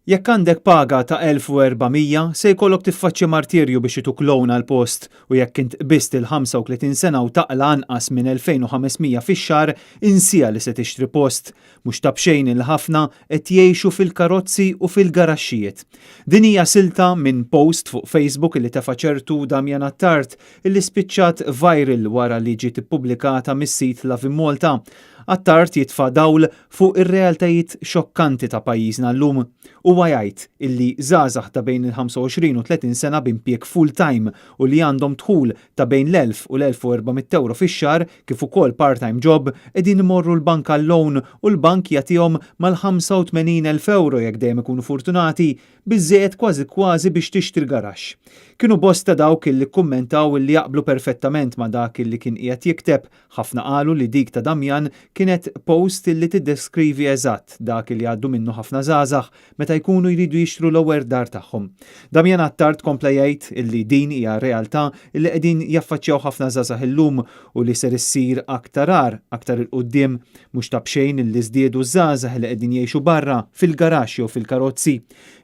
Jekk għandek paga ta' 1400, se jkollok tiffaċċja martirju biex ituk loan għal post u jekk int qbist il-35 sena u taqla' anqas minn 2500 fix-xahar, insiha li se tixtri post. Mhux ta' b'xejn il ħafna qed jgħixu fil-karozzi u fil-garaxxijiet. Din hija silta minn post fuq Facebook li tefa' ċertu Damian Attard illi spiċċat viral wara li ġiet ippubblikata mis-sit Lovin Malta. Attard jitfa' dawl fuq ir-realtajiet xokkanti ta' pajjiżna llum. Huwa jgħid illi żgħażagħ ta' bejn il-25 u 30 sena b'impjieg full-time u li għandhom dħul ta' bejn l-1000 u l-1400 euro fix-xahar kif ukoll part-time job qegħdin imorru l-bank għal-loan u l-bank jagħtihom mal-85,000 euro jekk dejjem ikunu fortunati, biżżejjed kważi kważi biex tixtri garaxx. Kienu bosta dawk illi kummentaw illi jaqblu perfettament ma' dak illi kien qiegħed jikteb. Ħafna qalu li dik ta' Damian kienet post illi tiddeskrivi eżatt dak li għaddu minnu ħafna żgħażagħ meta jkunu jridu jixtru l-ewwel dar tagħhom. Damian Attard kompla jgħid illi din hija realtà illi qegħdin jaffaċċjaw ħafna żgħażagħ illum u li ser issir aktar agħar aktar 'il quddiem. Mhux ta' b'xejn illi żdiedu żgħażagħ li qegħdin jgħixu barra fil-garaxx jew fil-karozzi.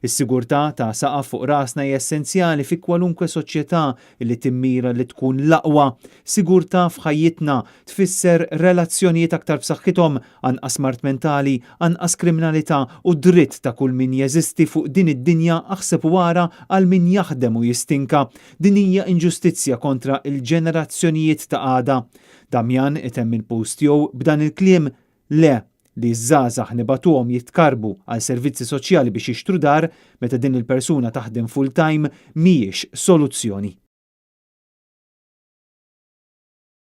Is-sigurtà ta' saqaf fuq rasna hija essenzjali fi kwalunkwe soċjetà li timmira li tkun l-aqwa. Sigurtà f'ħajjitna tfisser relazzjonijiet aktar b'saħħithom, anqas mard mentali, anqas kriminalità u dritt ta' kull min jeżisti fuq din id-dinja, aħseb u ara għal min jaħdem u jistinka. Din hija inġustizzja kontra il-ġenerazzjonijiet ta' għada. Damian itemm il-post tiegħu b'dan il-kliem: "Le li ż-żgħażagħ nibagħtuhom jitkarbu għal servizzi soċjali biex jixtru dar meta din il-persuna taħdem full-time mhijiex soluzzjoni."